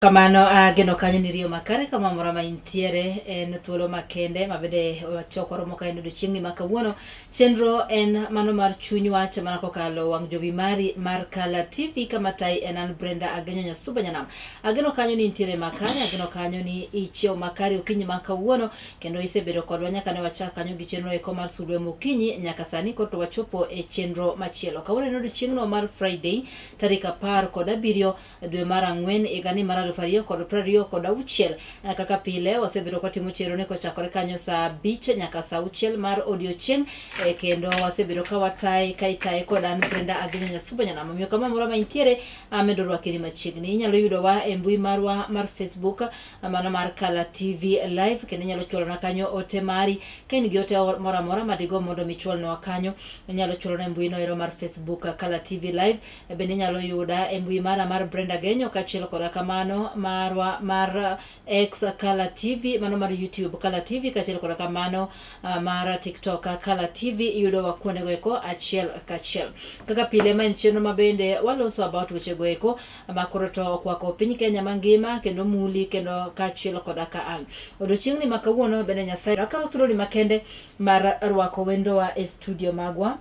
Kamano ageno kanyo ni riyo makare kama moro ma intiere en thuolo makende ma bende wachok waromo ka en odiochieng'ni ma kawuono. Chenro en mano mar chuny wach mana kokalo wang' jowi mari mar Kala TV kama tai en an Brenda Agenyo Nyasuba Nyanam. Ageno kanyo ni intiere makare, ageno kanyo ni ichiew makare okinyi ma kawuono kendo isebedo kodwa nyaka ne wachak kanyo gi chenro eko mar sulwe mokinyi nyaka sani koro to wachopo e chenro machielo. Kawuono en odiochieng'no mar Friday tarik 17 dwe mar ang'wen higani mar 2026. Kaka pile wasebedo kwatimo chenro ni kochakore kanyo saa 5 nyaka saa 6 mar odiochieng', kendo wasebedo ka wataye ka itaye kod an Brenda Agenyo Nyasuba Nyanam. Omiyo kama moro ma intiere amedo rwaki ni machiegni. Inyalo yudowa e mbui marwa mar Facebook mano mar Kala TV Live, kendo inyalo chwalona kanyo ote mari ka in gi ote moro amora madigo mondo mi chwalnwa kanyo. Inyalo chwalona e mbui no ero mar Facebook Kala TV Live. Bende inyalo yuda e mbui mara mar Brenda Genyo kaachiel koda kamano marwa mar X Kala TV, mano mar YouTube Kala TV kaachiel koda kamano mar TikTok Kala TV. Iyudowa kuondego eko achiel kachiel. Kaka pile ma en chenro ma bende waloso about wechego eko ma koro to okwako piny Kenya mangima kendo muli kendo kaachiel koda ka an. Odiochieng'ni ma kawuono bende Nyasaye akawo thuoloni makende mar rwako wendowa e studio magwa.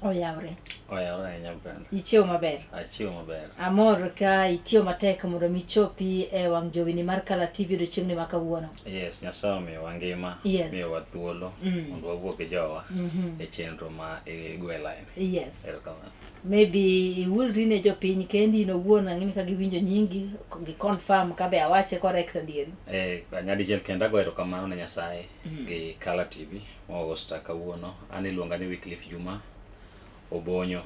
Oyawre. Oyawre ahinya Brenda. Ichiew maber. Achiew maber. Amor ka itiyo matek mondo mi ichopi e wang' jowi ni mar Kala TV odiochieng'ni ma kawuono. Yes, Nyasaye omiyowa ngima, Yes. miyowa thuolo mondo wawuo gi jowa e chenro ma igwe line. Yes. Erokamano. Maybe iwulri ne jopiny kendi in owuon ang'e ni ka giwinjo nyingi gi confirm ka be awache correct adieri. Nyadichiel kendo ago erokamano ne Nyasaye gi Kala TV ma hosta kawuono. An iluonga ni Wycliffe Juma Obonyo.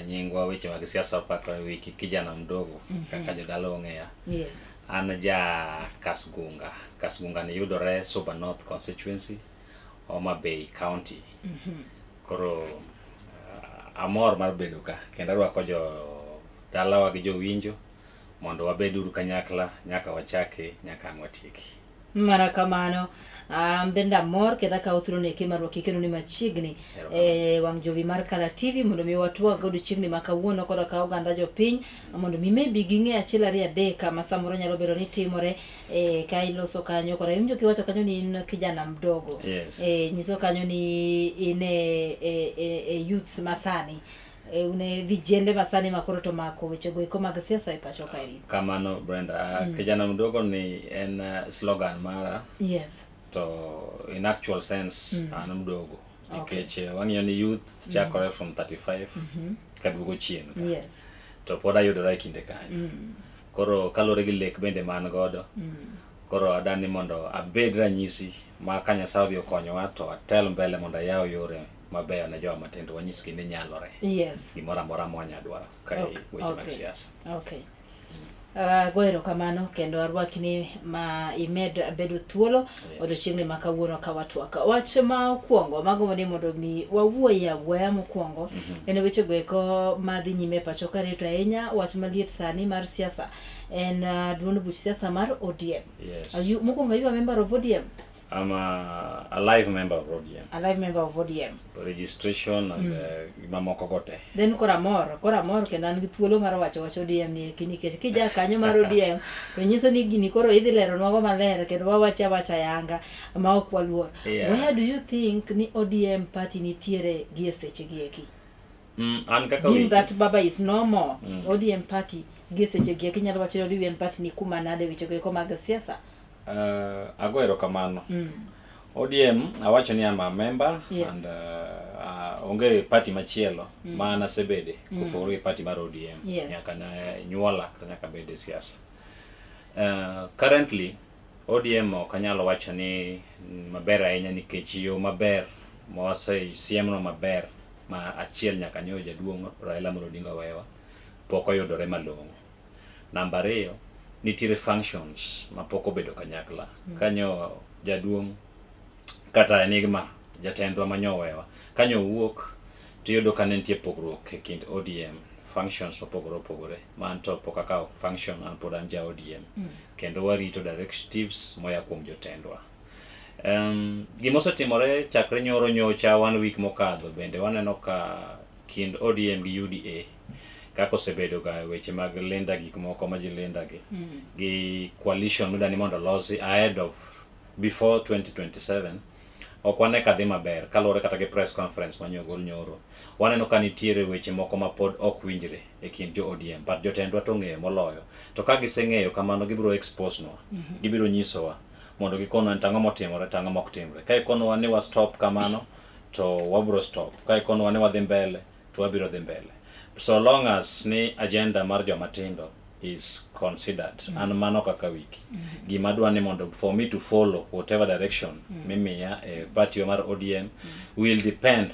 Nyingwa weche mag siasa wapakore wiki kijana mdogo kaka jodala ong'eya. Yes. An ja Kasgunga. Kasgunga ni yudore Suba North constituency, Homa Bay County. Koro amor mar bedo ka kendo arwako jo dalawa gi jowinjo mondo wabed uru kanyakla nyaka wachake nyaka ang' watieki. Mana kamano. Bende amor kendo akawo thuolo ni eki mar rwaki kendo ni machiegni e wang' jowi mar Kala TV mondo mi watwag odiochieng'ni ma kawuono koda ka oganda jopiny mondo mi maybe ging'e achiel ariyo adek ma samoro nyalo bedo ni timore ka iloso kanyo kora iwinjo kiwacho kanyo ni in kijana mdogo. Yes. Nyiso kanyo ni in e youths masani. Une vijende masani ma koro to mako wechego eko mag siasa e pacho kaeri. Kamano Brenda, kijana mdogo ni en slogan mara. Yes. To in actual sense an mdogo. Nikech wang'iyo ni youth chakore from 35 kaduogo chien ka. Yes. To pod ayudora e kinde kanyo. Koro kaluwore gi lek bende ma an godo. Koro adani mondo abed ranyisi ma ka Nyasaye odhi okonyowa to atel mbele mondo ayaw yore mabeyo ne jowa matindo wanyisgi ni nyalore. Yes. Gimoro amora ma wanya dwaro ka weche mag siasa. Okay. Ago erokamano kendo arwaki ni ma imed bedo thuolo. Yes. Odiochieng'ni ma kawuono ka watwak. Wach ma okwongo magombo ni mondo mi wawuoye awuoya mokwongo en weche go eko madhi nyime e pacho ka rito ahinya wach maliet sani mar siasa en duond buch siasa mar ODM. Yes. Are you, mokwongo are you a member of ODM? I'm a live member of ODM. A live member of ODM. Registration and mamoko go te. Then koro amor kendo an gi thuolo mar wacho wach ODM ni eki nikech kija kanyo mar ODM to nyiso ni gini koro idhi leronwago maler kendo wawache awacha yanga ma ok waluor. Yeah. Where do you think ni ODM party nitiere gi e seche gi eki? An kaka Being wiki. that Baba is no more, ODM party gi e seche gi eki inyalo wacho ni ODM party ni kuma nade weche go eko mag siasa? Ago erokamano. ODM awacho ni I'm a member. Yes. And onge party machielo ma an asebede kopogore gi party mar ODM. Yes. Nyaka ne nyuola kata nyaka bede e siasa. Currently ODM ok anyal wacho ni maber ahinya nikech yo maber ma wasesiemno maber ma achiel nyaka nyo jaduong' Raila Amolo Odinga owewa pok oyudore malong'o. Namba ariyo, nitiere functions ma pok obedo kanyakla. Kanyo jaduong' kata Enigma jatendwa manyo owewa kanyo owuok tiyudo ka ne nitie pogruok e kind ODM functions mopogore opogore ma an to pok akawo function an pod an ja ODM kendo warito directives moya kuom jotendwa. Gima osetimore chakre nyoro nyocha one week mokadho bende waneno ka kind ODM gi UDA. Kaka osebedo ga weche mag linda gik moko ma ji linda gi gi coalition midwa ni mondo olosi ahead of before 2027 ok wane ka dhi maber kaluwore kata gi press conference manyo ogol nyoro. Waneno ka nitiere weche moko ma pod ok winjre e kind jo ODM, but jotendwa to ong'eyo moloyo. To ka giseng'eyo kamano, gibiro expose nwa, gibiro nyisowa mondo gikonwa ni tang'o motimore, tang'o mok timre. Ka ikonwa ni wa stop kamano, to wabiro stop. Ka ikonwa ni wadhi mbele, to wabiro dhi mbele. So long as ni agenda mar joma tindo is considered, an mano kaka wiki. Gima adwa ni mondo for me to follow whatever direction mimiya e party mar ODM will depend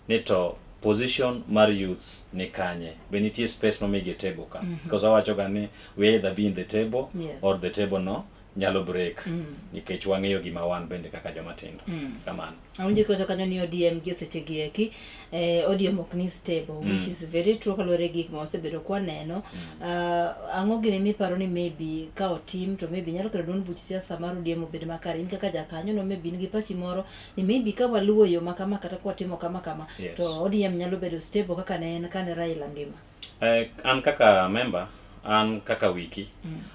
ni to position mar youths ni kanye, be nitie space mamigi e table ka, because awacho ga ni we either be in the table or the table no nyalo break, nikech wang'eyo gima wan bende kaka joma tindo kamano. Awinjo kiwacho kanyo ni ODM gi seche gi eki, ODM ok ni stable, which is very true kaluwore gi gik ma wasebedo kwaneno. Ang'o gini miparo ni maybe ka otim to maybe nyalo kelo duond buch siasa mar ODM obed makare? In kaka jakanyo no, maybe in gi pachi moro ni maybe ka waluwo yo ma kama kata kwatimo kama kama to ODM nyalo bedo stable kaka ne en kane Raila ngima. An kaka member, an kaka wiki,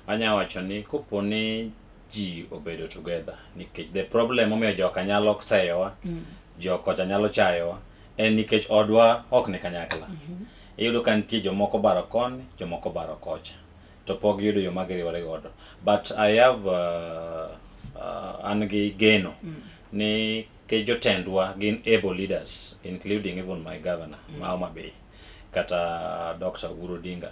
anya wacho ni kopo ni ji obedo together, nikech the problem momiyo joka nyalo seyowa, jokocha nyalo chayowa, en nikech odwa ok ni kanyakla. Iyudo ka nitie jomoko baro koni, jomoko baro kocha, to pok giyudo yo ma giriwore godo. But I have an gi geno ni ke jotendwa gin able leaders, including even my governor ma Homa Bay kata Dr. Oburu Odinga,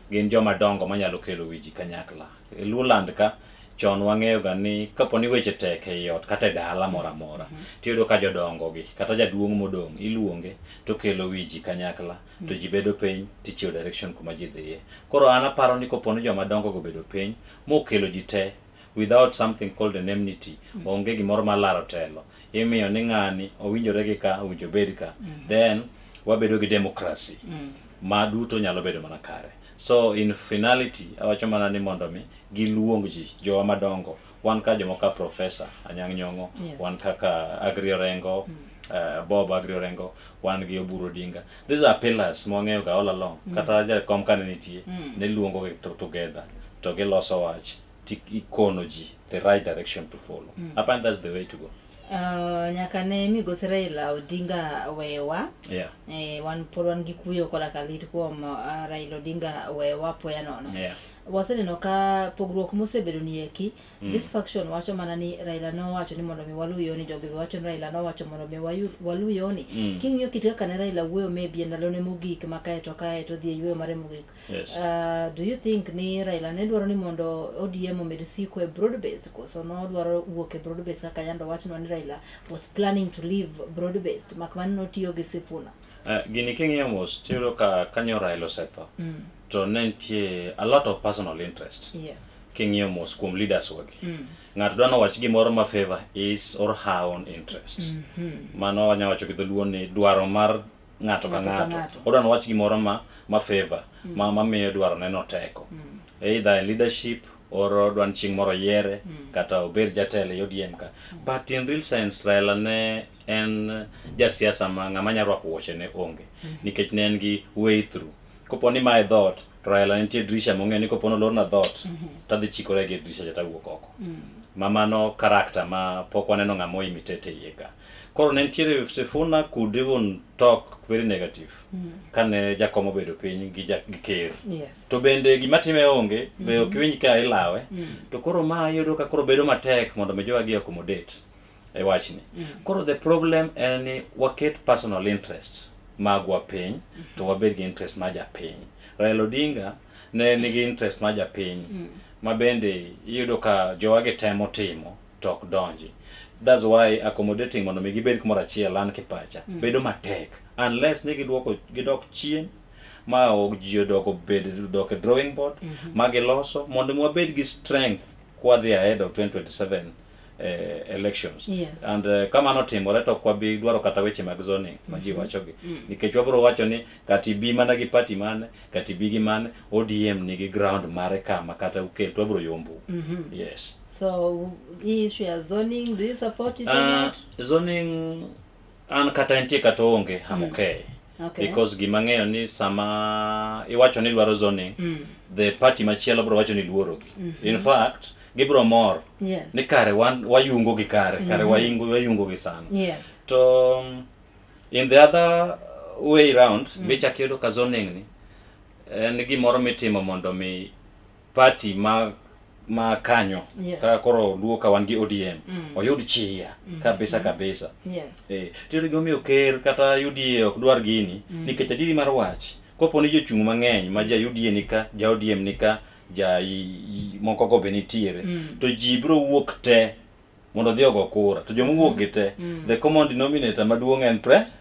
gin joma dongo manyalo kelo wi ji kanyakla. E Luoland ka chon wang'eyo ga ni kapo ni weche tek ei ot kata e dala moro amora, tiyudo ka jodongo gi kata jaduong' modong' iluonge to kelo wi ji kanyakla, to ji bedo piny tichiwo direction kuma ji dhiye. Koro an aparo ni kopo ni joma dongo go obedo piny mokelo ji te without something called an enmity, onge gimoro mar laro telo, imiyo ni ng'ani owinjore gi ka, owinjo bed ka, then wabedo gi democracy ma duto nyalo bedo mana kare. So in finality, awacho mana ni mondo mi giluong ji jowa madongo, wan ka jomoko ka Professor Anyang' Nyong'o, wan kaka Agri Orengo, Bob Agri Orengo, wan gi Oburu Odinga. These are pillars mwang'eyo ga all along. Kata jakom kane nitie, ne luongo gi together to giloso wach ti ikono ji the right direction to follow. Apparently that's the way to go. Nyaka ne migosi Raila Odinga wewa, wan pod wan gi kuyo koda ka lit kuom Raila Odinga wewa apoya nono. Waseneno ka pogruok mosebedo ni eki, this faction wacho mana ni Raila nowacho ni mondo mi waluw yoni, jogi be wacho ni Raila nowacho mondo mi waluw yoni. King'iyo kit kaka ne Raila wuoyo maybe e ndalone mogik ma kaeto dhi e yueyo mare mogik, do you think ni Raila ne dwaro ni mondo ODM omed siko e broad based, koso nodwaro wuok e broad based kaka yando wachnwa ni Raila was planning to leave broad based mak mana notiyo gi Sifuna? Gini king'iyo mos tiyudo ka kanyo Raila osetho, to ne nitie a lot of personal interest. King'iyo mos kuom leaders wagi, ng'ato dwa nowach gimoro ma favor his or her own interest. Mano wanya wacho gi dholuo ni dwaro mar ng'ato ka Ng'ato ka ng'ato. Ng'ato. Odwa nowach gimoro ma favor, ma miyo dwaro neno teko. Either in leadership or odwa ni chieng' moro yiere kata obed jatelo e ODM ka. But in real sense, Raila ne en jasiasa ma ng'ama nyalo rwako wuoche ne onge, nikech ne en gi way through. Kopo ni mae dhoot, to Raila nitie dirisha mong'eyo ni kopo ni olorna dhoot, tadhi chikore gi e dirisha cha tawuok oko. Ma mano character ma pok waneno ng'ama o imitate e iye ka. Koro ne nitiere Sifuna could even talk very negative kane jakom obedo piny gi ker. To bende gima time onge, be ok iwinj ka ilawe. To koro ma iyudo ka koro bedo matek mondo mi jowagi accommodate e wachni. Koro the problem en ni waket personal interest magwa piny to wabed gi interest mar japiny. Raila Odinga ne nigi interest mar japiny ma bende iyudo ka jowagi temo timo to ok donji. That's why accommodating mondo mi gibed kumoro achiel, an kipacha, bedo matek unless ni giduoko gidok chien ma ji odok obed dok e drawing board ma giloso mondo mi wabed gi strength kwadhi ahead of 2027 elections. And kamano timore to ok wabi dwaro kata weche mag zoning ma ji wachogi, nikech wabiro wacho ni kata ibi mana gi party mane, kata ibi gi mane, ODM nigi ground mare kama kata ukel to wabiro yombo. Yes. So hii issue ya zoning, do you support it or not? Zoning an kata entie kata onge, I'm okay. Because gima ng'eyo ni sama iwacho ni idwaro zoning, the party machielo biro wacho ni luorogi. In fact, gibiro mor ni kare wan wayungo gi kare, kare wayungo wayungo gi sana. To in the other way round, bichak iyudo ka zoning ni en gimoro mitimo mondo mi party ma kanyo kaka koro Luo ka wan gi ODM oyud chia kabisa kabisa. Tiyudo gimomiyo ker kata UDA ok dwar gini nikech adieri mar wach kopo ni jochung' mang'eny ma ja UDA nika, ja ODM nika, ja moko go be nitiere to ji biro wuok te mondo odhi ogo kura to joma owuok gi te the common denominator maduong' en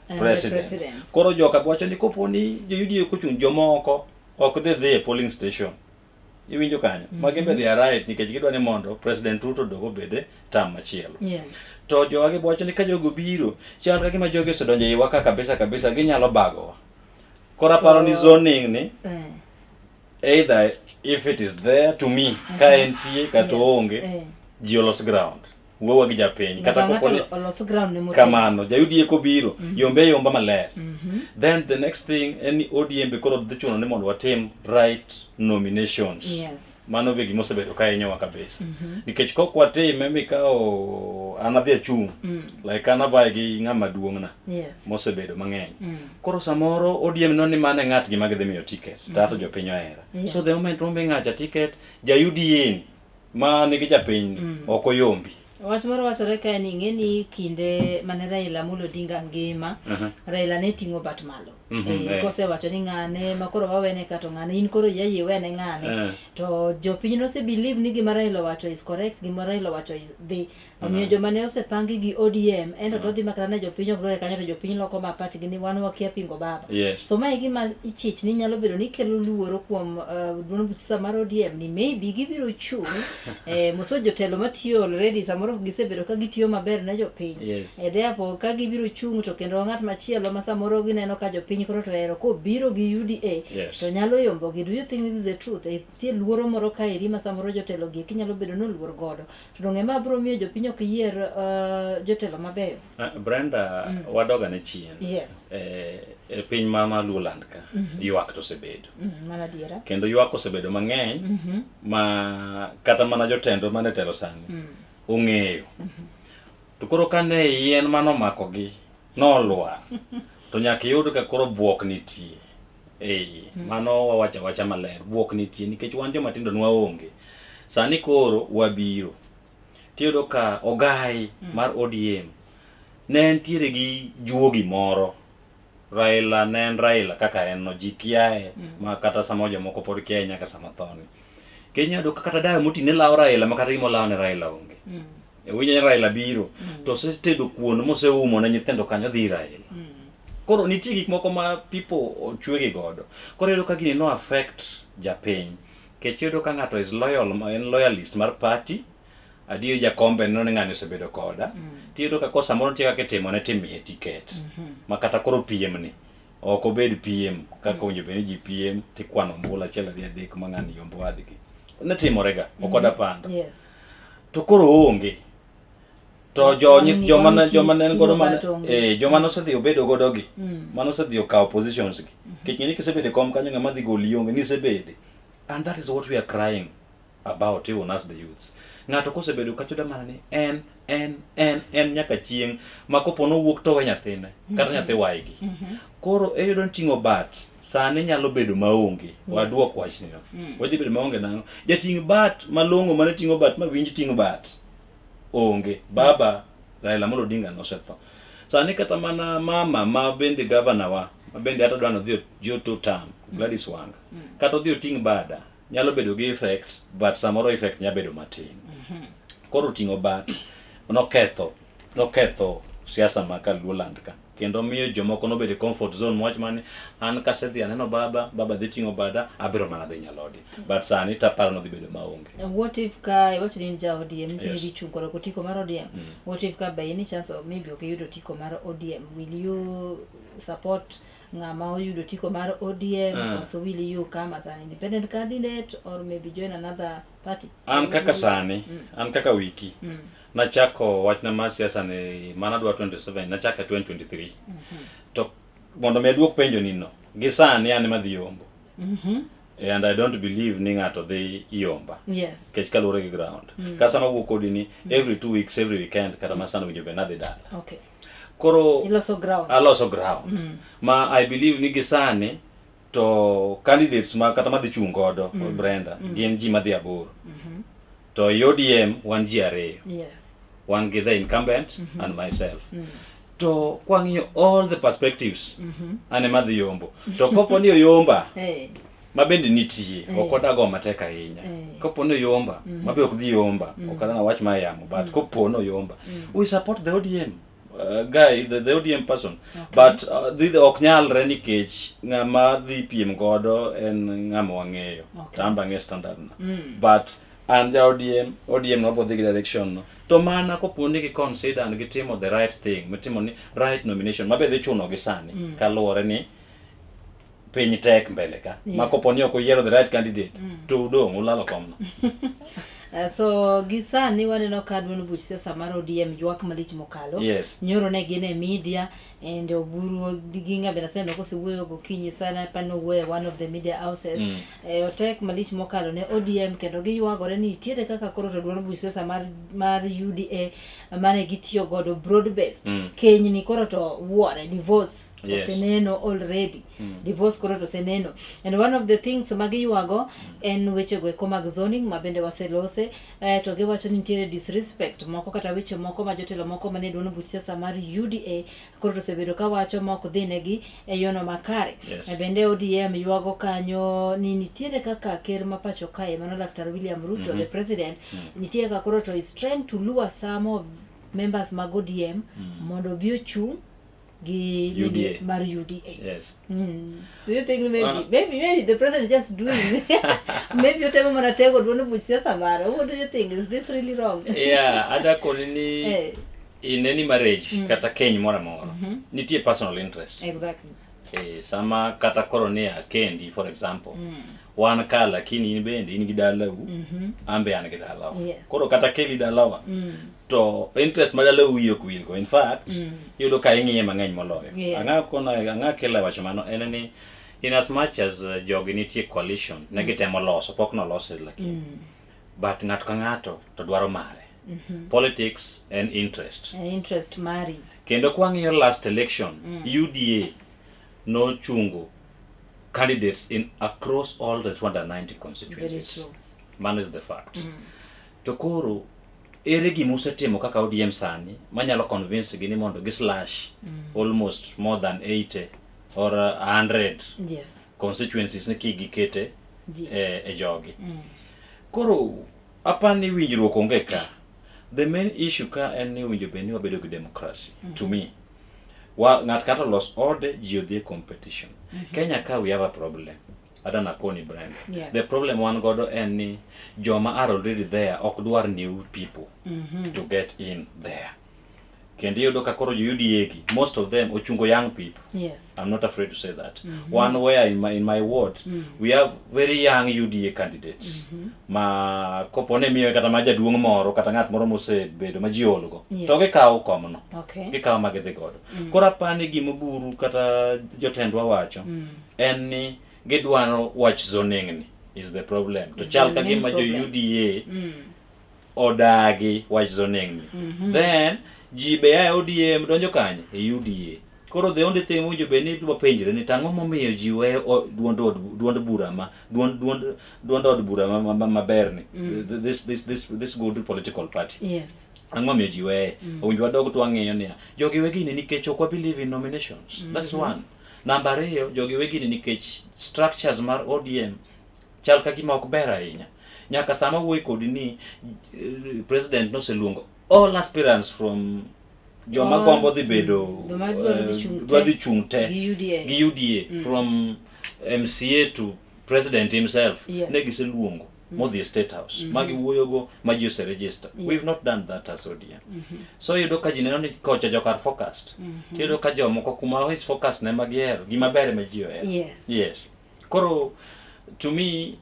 En president. president. Koro joka wacho ni kopo ni jo UDA kochung' jomoko ok dhi dhi e polling station. Iwinjo kanyo? Magi be they are right nikech gidwa ni mondo President Ruto odog obed e term machielo. To jowa gi wacho ni ka jogo biro, chal ka gima jogi osedonjo e iwa ka kabisa kabisa, ginyalo bagowa. Koro aparo ni zoning ni either if it is there to me, ka entie kata oonge, ji olos ground. Wuowa gi japiny. Kata Ng'ato kopo ni olos ground ne motegno. Kamano, ja UDA kobiro, yombe yomba maler. Then the next thing en ni ODM be koro dhi chuno ni mondo watim right nominations. Mano be gima osebedo ka hinyowa kabisa. Nikech kok watime mikawo an adhi achung', like an avae gi ng'ama duong'na mosebedo mang'eny. Koro samoro ODM no ni mano e ng'atgi ma gidhi miyo ticket, to ato jopiny ohera. So the moment momi ng'acha ticket, ja UDA ni ma nigi japiny ok oyombi. Wach moro wachore kae ni ing'e ni kinde mane Raila Amolo Odinga ngima, Raila ne ting'o bat malo. Kosewacho ni ng'ane ma koro wawene ka to ng'ane in koro yie iwene ng'ane. To jopiny nose believe ni gima Raila owacho is correct, gima Raila owacho is dhi. Omiyo joma ne osepangi gi ODM ento to odhi makata ne jopiny ok dware kanyo to jopiny loko ma pachgi ni wan wakia pingo baba. So mae e gima ichich ni nyalo bedo ni kelo luoro kuom duond buch mar ODM ni maybe gibiro chung' moso jotelo matiyo already samoro ok gisebedo ka gitiyo maber ne jopiny. Therefore ka gibiro chung' to kendo ng'at machielo ma samoro gineno ka jopiny koro to ohero kobiro gi UDA to nyalo yombo gi. Do you think this is the truth? Nitie luoro moro kaeri ma samoro jotelo gi eki nyalo bedo ni oluor godo. To donge ma biro miyo jopiny ok yier jotelo mabeyo? Brenda, wadoga ne chien. E piny ma Luoland ka, ywak to osebedo. Mano adiera. Kendo ywak osebedo mang'eny ma kata mana jotendwa mane telo sani ong'eyo. To koro kane yien manomakogi nolwar, to nyaka iyud ka koro buok nitie. Mano wawacho awacha maler, buok nitie nikech wan joma tindo nwaonge. Sani koro wabiro. Tiyudo ka ogai mar ODM ne nitiere gi juogi moro. Raila ne en Raila kaka en no, ji kiaye ma kata sama jomoko pod kiaye nyaka sama thoni. Kendo iyudo ka kata dayo moti ne lawo Raila ma kata gima olawo ne Raila onge. Winjo ni Raila biro to osetedo kuon moseumo ne nyithindo kanyo dhi Raila. Koro nitie gik moko ma people ochwe gi godo. Koro iyudo ka gini no affect japiny. Nikech iyudo ka ng'ato is loyal, en loyalist mar party, adier jakombe neno ni ng'ani osebedo koda. Tiyudo ka kosa moro nitie kaka itimone timiye ticket. Ma kata koro piem ni ok obed piem kaka owinjo bed ni ji piem tikwano ombulu achiel ariyo adek ma ng'ani yombo wadgi. Ne timore ga, ok wadapando. To koro oonge. To joma ne joma ne en godo mane joma nosedhi obedo godo gi, mano osedhi okawo positions gi. Nikech ng'eni kisebedo e kom kanyo ng'ama dhi goli onge, nisebede. And that is what we are crying about even as the youths. Ng'ato kosebedo kacho da mana ni en en en en nyaka chieng' ma kopo nowuok to owe nyathine kata nyathi waygi. Koro iyudo ni ting'o bat sani nyalo bedo maonge. Waduok wachni no. Wadhi bedo maonge nang'o? Jating' bat malong'o mane ting'o bat mawinj ting' bat onge. Baba Raila Amolo Odinga nosetho. Sani kata mana mama ma bende gavana wa ma bende hata dwa nodhi odhi two term Gladys Wanga kata odhi oting' bada nyalo bedo gi effect but samoro effect nyalo bedo matin. Koro ting'o bat noketho siasa ma ka Luoland ka kendo miyo jomoko nobedo e comfort zone mowach mane an kasedhi aneno baba, baba dhi ting'o bada abiro mana dhi Nyalodi but sani taparo nodhi bedo maonge. What if ka iwacho ni in ja ODM nyiso ni idhi chung' kod otiko mar ODM. What if ka by any chance or maybe ok iyudo otiko mar ODM, will you support ng'ama oyudo otiko mar ODM or will you come as an independent candidate or maybe join another party? An kaka sani, an kaka wiki, nachako wachna mar siasa ni mana dwa 27, nachako 2023. To Mondo mi aduok penjo ni no, gi sani an ema dhi yombo. And I don't believe ni ng'ato dhi yomba. Nikech kaluwore gi ground. Ka sama awuok kodi ni every 2 weeks, every weekend, kata masana winjo bed nadhi dala. Koro Iloso ground. Aloso ground. Ma I believe ni gi sani to candidates ma kata madhi chung' godo Brenda gin ji madhi aboro. To e ODM wan ji ariyo. Wan gi the incumbent and myself. To kwang'iyo all the perspectives, an ema dhi yombo. To kopo ni oyomba, ma bende nitie, ok wadago matek ahinya. Kopo ni oyomba, ma be ok dhi yomba, ok adana wach ma yamo, but kopo ni oyomba, we support the ODM guy, the ODM person. But dhi ok nyalre nikech ng'ama dhi piem godo en ng'ama wang'eyo. To an be ang'e standard na. But an ja ODM, ODM no bodhi gi direction no. To mana kopo ni gi consider and gitimo the right thing, mitimo ni right nomination, ma be dhi chuno gi sani, kaluwore ni piny tek mbele ka. Ma kopo ni ok oyiero the right candidate, to udong' ulalo komno. So gi sani waneno ka duond buch siasa mar ODM ywak malich mokalo. Nyoro ne gin e media and Oburu gi ng'abe naseno kosewuoyo gokinyi sana pano wuoyo e one of the media houses. Otek malich mokalo ne ODM kendo giywagore ni nitiere kaka koro to duond buch siasa mar UDA mane gitiyo godo broad based. Kenyni koro to wuore divorce. Oseneno already. Divorce koro to oseneno. And one of the things ma giywago en wechego eko mag zoning ma bende waselose to giwacho ni nitiere disrespect moko kata weche moko ma jotelo moko mane duond buch siasa mar UDA koro to osebedo kawacho ma ok dhinegi e yono makare. Bende ODM ywago kanyo ni nitiere kaka ker ma pacho kae mano Laktar William Ruto, the president, nitie kaka koro to is trying to lure some of members mag ODM mondo obi ochung' gi UDA. mar UDA. Yes. Do you think maybe maybe the president is just doing, maybe otemo mana tego duond buch siasa mare? What do you think? Is this really wrong? Yeah, ada koni ni in any marriage kata keny moro amora, nitie personal interest. Sama kata koro ni akendi, for example, wan ka, lakini in bende in gi dalau, an be an gi dalawa. Koro kata keli dalawa, to interest ma dalau wiyi ok wilgo. In fact, iyudo ka ing'iye mang'eny moloyo. Ang'a kona ang'a kelo wacho mano en ni in as much as jogi nitie coalition, ne gitemo loso, pok nolose lakini. But ng'ato ka ng'ato to dwaro mare. Politics en interest. An interest mari. Kendo kwang'iyo last election, UDA nochungo candidates in across all the 290 constituencies. Very true. Mano is the fact. To koro ere gima usetimo kaka ODM sani manyalo convince gi ni mondo gi slash almost more than 80 or 100 constituencies ni kigikete Ji. e jogi. Koro apani winjruok onge ka. The main issue ka en ni winjo bed ni wabedo gi democracy. To me, wa ng'at kata los ode ji odhi e competition. Kenya ka we have a problem. Adana koni Brenda. The problem wan godo en ni joma are already there ok dwar new people to get in there. Kendo iyudo ka koro jo UDA gi, most of them ochungo young people. I'm not afraid to say that. One where in my ward we have very young UDA candidates. Ma kopo ne miyo kata ma jaduong' moro kata ng'at moro mosebedo ma ji olgo to gikawo komno. Gikawo ma gidhi godo. Koro apani gima Oburu kata jotendwa wacho en ni gidwaro wach zoning ni is the problem. To chal ka The main gima jo problem. UDA odagi wach zoning ni. Then ji be a e ODM donjo kanye? E UDA. Koro the only thing mowinjo bed ni wapenjre ni tang'o momiyo ji weyo duond bura ma duond od bura ma maber ni this good political party, ang'o momiyo ji weye? Owinjo wadog to wang'iyo niya, jogi we gini nikech ok wa believe in nominations. That is one. Namba ariyo, jogi we gini nikech structures mar ODM chal ka gima ok ber ahinya. Nyaka sama wuoyi kodi ni president noseluongo all aspirants from joma gombo dhi bedo joma dwaro dhi chung' te. Dwa dhi chung' te gi UDA. Gi UDA from MCA to president himself. Ne giseluongo modhi e State House ma giwuoyogo ma ji oseregister. We've not done that as ODM. So iyudo ka ji neno ni kocha jok are focused. Tiyudo ka jomoko kuma is focused ne ma gihero gima ber ema ji ohero. Yes. Koro to me,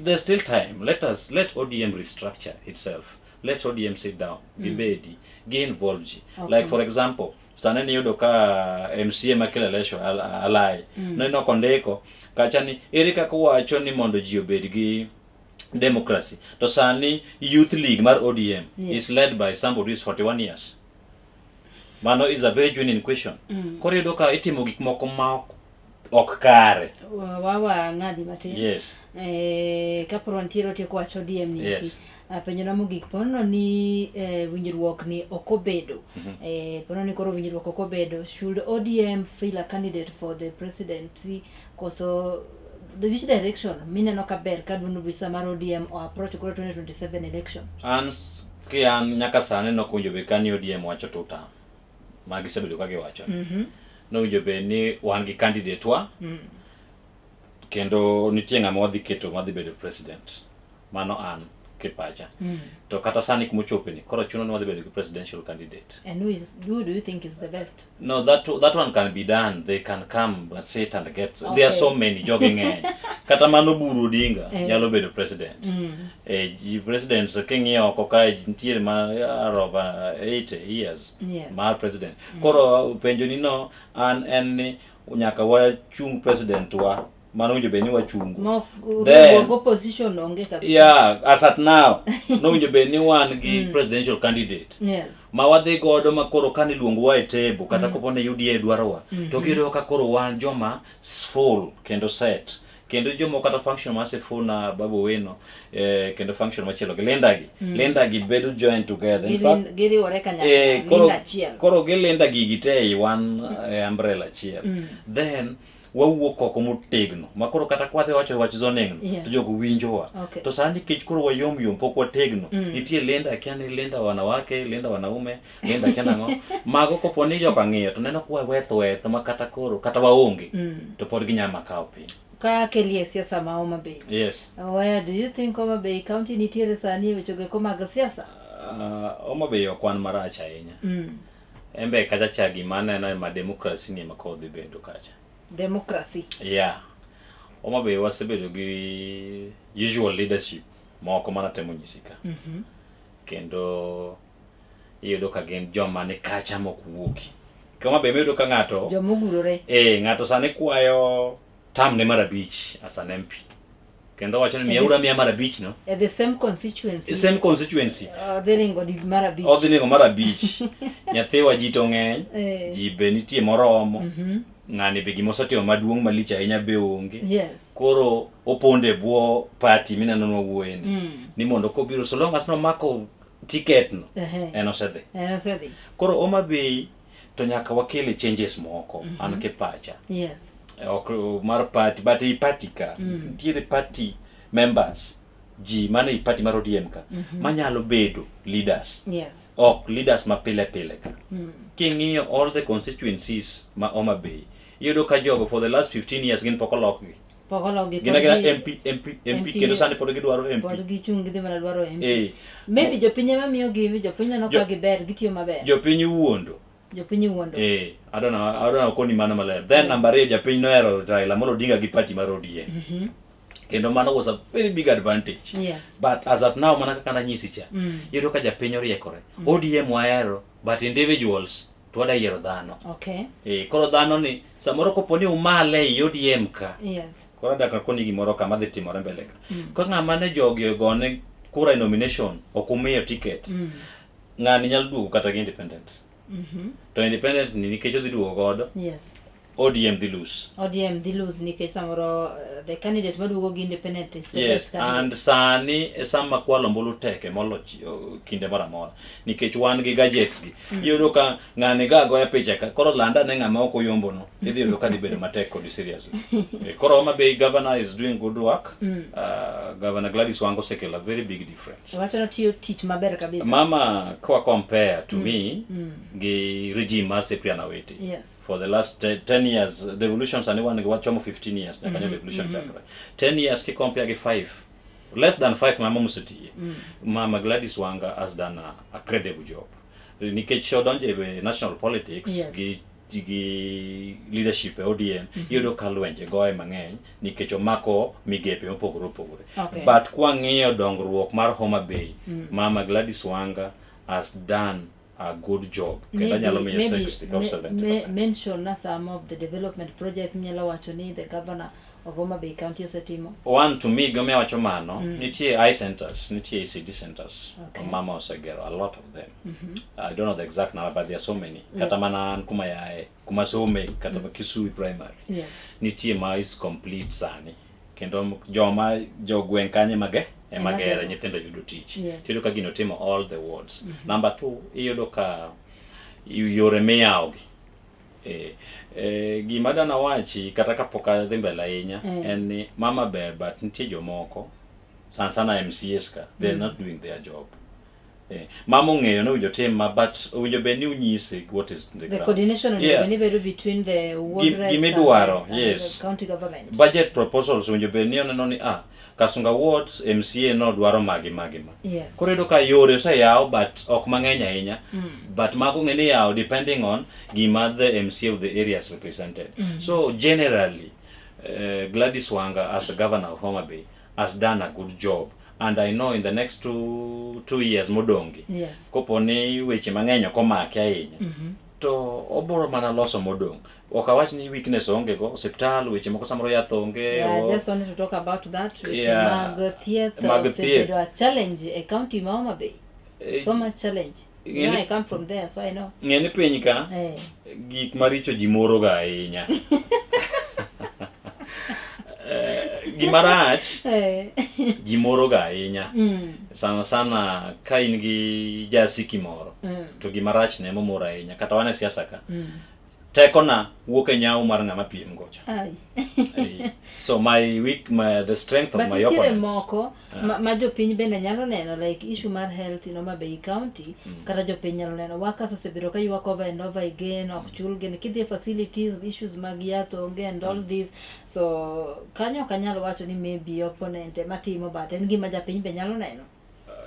there's still time. Let ODM restructure itself. Let ODM sit down, gibedi, gi involve ji. Like for example, Sani niyudo ka MCA ma Kileleshwa Alai neno kondiko kacha ni ere kaka uwacho ni mondo ji obed gi democracy to sani youth league mar ODM is led by somebody who is 41 years. Mano is a very genuine question. Koro iyudo ka itimo gik moko ma ok kare. Wawa ng'adi matin. Yes. Eh, kaporo wantiere otieko wach ODM ni Yes. Penjona mogik ponono ni winjruok ni ok obedo. Ponono ni koro winjruok ok obedo. Should ODM fill a candidate for the presidency koso the which direction mineno ka ber ka duond bucha mar ODM o approach koro 2027 election? An ki an nyaka sani nok owinjo bed ka ni ODM wacho two term ma gisebedo ka giwacho. Nowinjo bed ni wan gi candidate wa kendo nitie ng'ama wadhi keto madhi bedo president. Mano an kipacha. To kata sani kumochope ni koro chuno ni wadhi bedo gi presidential candidate. And who do you think is the best? No, that one can be done. They can come and sit and get. There are so many jogi ng'eny. Kata mano Buru Odinga nyalo bedo president. Ji presidents king'iyo oko kae nitiere ma over 80 years mar president. Koro penjo ni no an en ni nyaka wachung president wa mano winjo bed ni wachungo. Then opposition onge kabisa. Yeah, as at now nowinjo bed ni wan gi presidential candidate. Ma wadhi godo ma koro kane iluongowa e table kata kopo ni UDA dwarowa to giyudo ka koro wan joma full kendo set kendo joma kata function mar Sifuna Babu Owino kendo function machielo gi Linda gi Linda gi bedo join together in fact Giriwore kanyakla Linda achiel. Koro gilinda gigi te ei one umbrella achiel. Then wawuok oko motegno ma koro kata kwadhi wacho wach zoning no to jogo winjowa. To sani nikech koro wayom yom pok wategno nitie Linda akia ni Linda wanawake Linda wanaume Linda akia nang'o mago kopo ni joka ng'iyo to neno kwa weth weth ma kata koro kata waonge to pod ginyama kawo piny. Ka kelie siasa ma Homa Bay. Yes. Where do you think Homa Bay County nitiere sani e weche go mag siasa? Homa Bay ok wan marach ahinya. Embe kacha cha gima aneno ma democracy ni ema kodhi bedo kacha. Democracy. Yeah. Homa Bay wasebedo gi usual leadership moko mana temo nyisi ka. Kendo iyudo ka gin joma ni kacha mok wuoki. Homa Bay miyudo ka ng'ato joma ogurore. Ng'ato sani kwayo term ne mar 5 as an MP. Kendo wacho ni miyauru amiya mar 5 no. At the same constituency. Same constituency. Odhi ringo di mar 5. Odhi ringo mar 5. Nyathiwa ji to ng'eny. Ji be nitie moromo. Ng'ani be gimosetimo maduong' malich ahinya be onge. Koro oponde bwo party mineno nwawuoye ni. Ni mondo kobiro so long as nomako ticket no. En osedhi. En osedhi. Koro Homa Bay to nyaka wakele changes moko an ke pacha. Ok mar party but ei party ka nitiere party members ji mane ei party mar ODM ka manyalo bedo leaders. Ok leaders ma pile pile ka. King'iyo all the constituencies ma Homa Bay iyudo ka jogo for the last 15 years gin pok olokgi. Pok olokgi. Gin agina MP MP MP kendo sani pod gidwaro MP. Pod gichung' gidhi mana dwaro MP. Maybe jopiny ema miyo gi, jopiny neno ka giber, gitiyo maber. Jopiny wuondo. Jopiny wuondo. I don't know koni mano maler. Then number 2 japiny nohero Raila Amolo Odinga gi party mar ODM. Kendo mano was a very big advantage. But as at now mana kaka nanyisi cha. Iyudo ka japiny oriekore. ODM wahero but individuals to wada yiero dhano. Koro dhano ni samoro kopo ni umale ei ODM ka. Koro adaka koni gimoro kama dhi timore mbele ka. Ka ng'ama ne jogi ogone kura e nomination ok umiyo ticket. Ng'ani nyalo duogo kata gi independent. To independent ni nikech odhi duogo godo. ODM dhi lose. ODM dhi lose nikech samoro the candidate maduogo gi independent is the best candidate. And sani e sama kwalo ombulu tek molo kinde moro amora nikech wan gi gadgets gi. Iyudo ka ng'ani ga goya picha ka koro landa ne ng'ama ok oyombo no idhi yudo ka dhi bedo matek kodi seriously. Koro Homa Bay governor is doing good work. Governor Gladys Wanga osekelo a very big difference. Wacho ni otiyo tich maber kabisa. Mama kwa compare to me gi regime mar Cyprian Awiti. For the last 10 years devolution sani wan gi wachomo 15 years nyaka devolution chakre. 10 years ki compare gi 5 less than 5 mama mosetiye. Mama Gladys Wanga has done a credible job. Nikech odonjo e national politics gi leadership e ODM iyudo ka lwenje goye mang'eny nikech omako migepe mopogore opogore. But kwang'iyo dongruok mar Homa Bay, Mama Gladys Wanga has done a good job kendo anyalo miye 60 or 70%. Mention na some of the development projects minyalo wacho ni the governor of Homa Bay County osetimo. One to me gimomiyo awacho mano mm. nitie eye centers nitie ECD centers okay. Mama osegero a lot of them mm -hmm. I don't know the exact number but there are so many yes. Kata mana an kuma yae kuma some kata mm. Kisui primary yes. Nitie ma is complete sani kendo joma jogweng' kanye mage ema gere nyithindo yudo tich yes. Tiyudo ka gino timo all the wards mm -hmm. Number two iyudo ka yore miyawogi e, e, gima dana wachi kata kapok adhi mbele ahinya mm. en ni mama ber but nitie jomoko sana sana MCAs ka they're mm. not doing their job. Eh, mama ong'eyo ni owinjo tim ma but owinjo bed ni unyise what is the, the coordination onego yeah. bed ni bedo between the ward reps gimidwaro and yes the county government budget proposals owinjo bed ni oneno ni ah Kasunga ward MCA no dwaro magi magi ma yes. Koro iyudo ka yore oseyaw but ok mang'eny ahinya mm. but mago ng'e ni yaw depending on gima the MCA of the areas represented mm. So generally Gladys Wanga as the governor of Homa Bay has done a good job and I know in the next 2 years modongi yes. Kopo ni weche mang'eny ok omake ahinya mm -hmm. to oboro mana loso modong'. Ok awach ni weakness onge go osiptal weche moko samoro yath onge Yeah, I just wanted to talk about that weche mag thieth mag osebedo a challenge e county ma Homa Bay. So much challenge. You know, I come from there, so I know. Ng'e ni piny ka gik maricho ji moroga ahinya. Gima rach ji moroga ahinya. Sana sana ka in gi jasiki moro to gima rach ne momoro ahinya kata wan e siasa ka. Tekona wuok e nyawo mar ng'ama piem gocha. So my weak my, the strength of But my nitiere opponent. moko ma jopiny bende nyalo neno like issue mar health in Homa Bay County mm. kata jopiny nyalo neno workers osebedo ka ywak over and over again ok chulgi kidhi e facilities issues mag yath onge and all this so kanyo ok anyal wacho ni maybe opponent ema timo but en gima japiny be nyalo neno.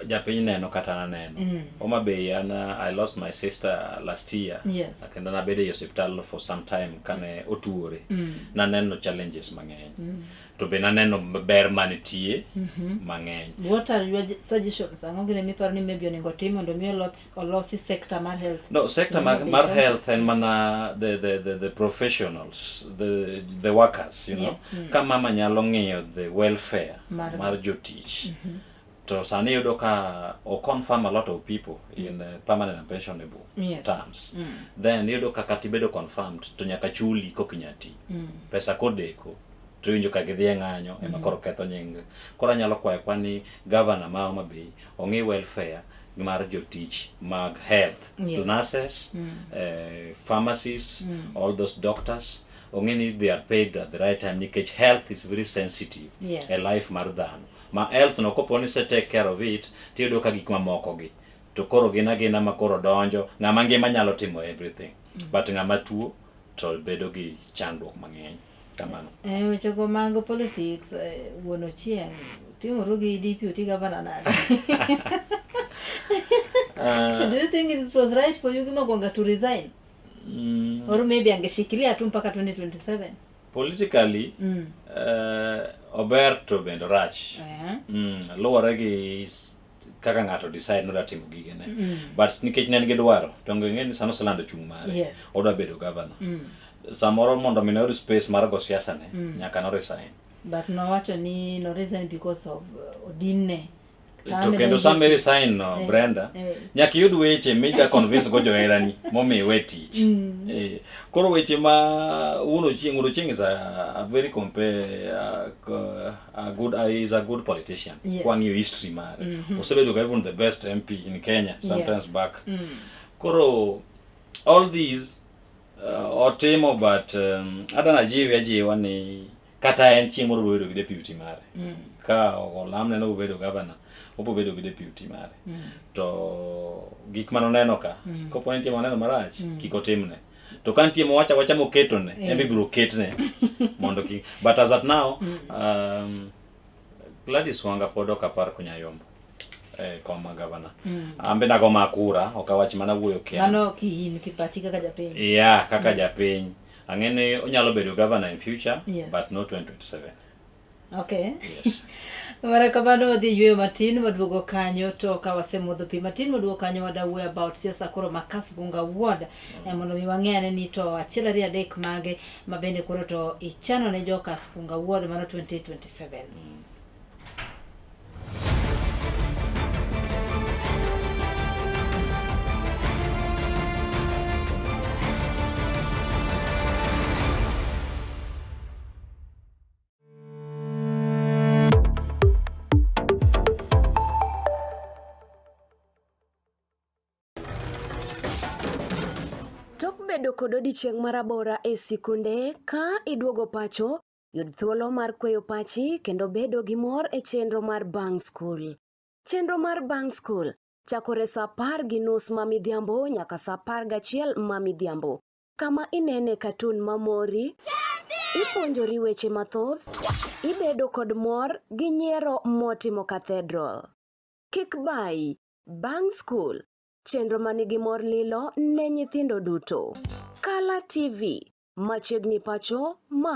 Japiny neno kata naneno. Homa Bay an I lost my sister last year. Yes. Kendo nabedo e osiptal for some time kane otuore. Naneno challenges mang'eny. To be naneno ber manitie mang'eny. What are your suggestions? Ang'o gini miparo ni maybe onego tim mondo mi olosi sector mar health? No, sector Homa Bay mar County. Health en mana the professionals, the workers, you know. Ka mama nyalo ng'iyo the welfare Mar- jotich. To sani iyudo ka o confirm a lot of people in permanent and pensionable terms. Then iyudo ka kata ibedo confirmed to nyaka chuli koka inya ti. Pesa kodeko to iwinjo ka gidhi e ng'anyo ema koro ketho nying. Koro anyalo kwayo kwa ni governor ma Homa Bay ong'i welfare mar jotich mag health. So nurses, pharmacists, all those doctors ong'e ni they are paid at the right time nikech health is very sensitive e life mar dhano. Ma health no kopo ni se take care of it tiyudo ka gik mamoko gi to koro gin agina ma koro donjo ng'ama ngima nyalo timo everything but ng'ama tuo to bedo gi chandruok mang'eny kamano. Wechego mag politics wuon Ochieng timoru gi deputy governor nade? Do you think it was right for Yugi Magwanga to resign? Or maybe angeshikilia tu mpaka 2027? Politically ober to bende orach. Luwore gi kaka ng'ato decide nodwa timo gigene. But nikech ne en gi dwaro, to ng'e ni sano oselando chung' mare. Odwa bedo governor. Samoro mondo mi noyud space mar go siasa ne, nyaka no resign. But nowacho ni no resign because of odinne. To kendo sama resign no, Brenda, nyaka iyud weche mija convince go joherani momiyo iwe tich. Koro weche ma wuon Ochieng, wuon Ochieng is a very compare a good is a good politician. Kwang'iyo history mare. Osebedo ga even the best MP in Kenya sometimes back. Koro all these otimo but adana jiwe ajiwa ni kata en chieng' moro obedo gi deputy mare. Ka olamne no obedo governor, obiro bedo gi deputy mare. To gik manoneno ka, kopo ni nitie manoneno marach, kik otimne. To ka nitie mowacho awacha moketone, en be ibiro ketne mondo kik. But as at now, Gladys Wanga pod ok apar konya yombo kom ma governor. An be nago ma kura, ok awach mana wuoyo kenda. Mano kiin kipachi kaka japiny. Yeah, kaka japiny. Ang'e ni onyalo bedo governor in future, but not 2027. Okay. Yes. Mara kamano wadhi yueyo matin waduogo kanyo to ka wasemodho pi matin waduogo kanyo wadawuoyo about siasa koro ma Kasipul ward mondo mi wang'e ane ni to achiel ariyo adek mage ma bende koro to ichano ne jo Kasipul ward mano 2027. Tok bedo kod odiechieng' marabora e sikunde, ka iduogo pacho, yud thuolo mar kweyo pachi kendo bedo gi mor e chenro mar bang' skul. Chenro mar bang' skul chakore sa 10:30 ma midhiambo nyaka sa 11 ma midhiambo, kama inene katun mamori, ipuonjori weche mathoth, ibedo kod mor gi nyiero motimo cathedral. Kik bayi, bang' skul, chenro manigi mor lilo ne nyithindo duto. Kala TV, machiegni pacho ma.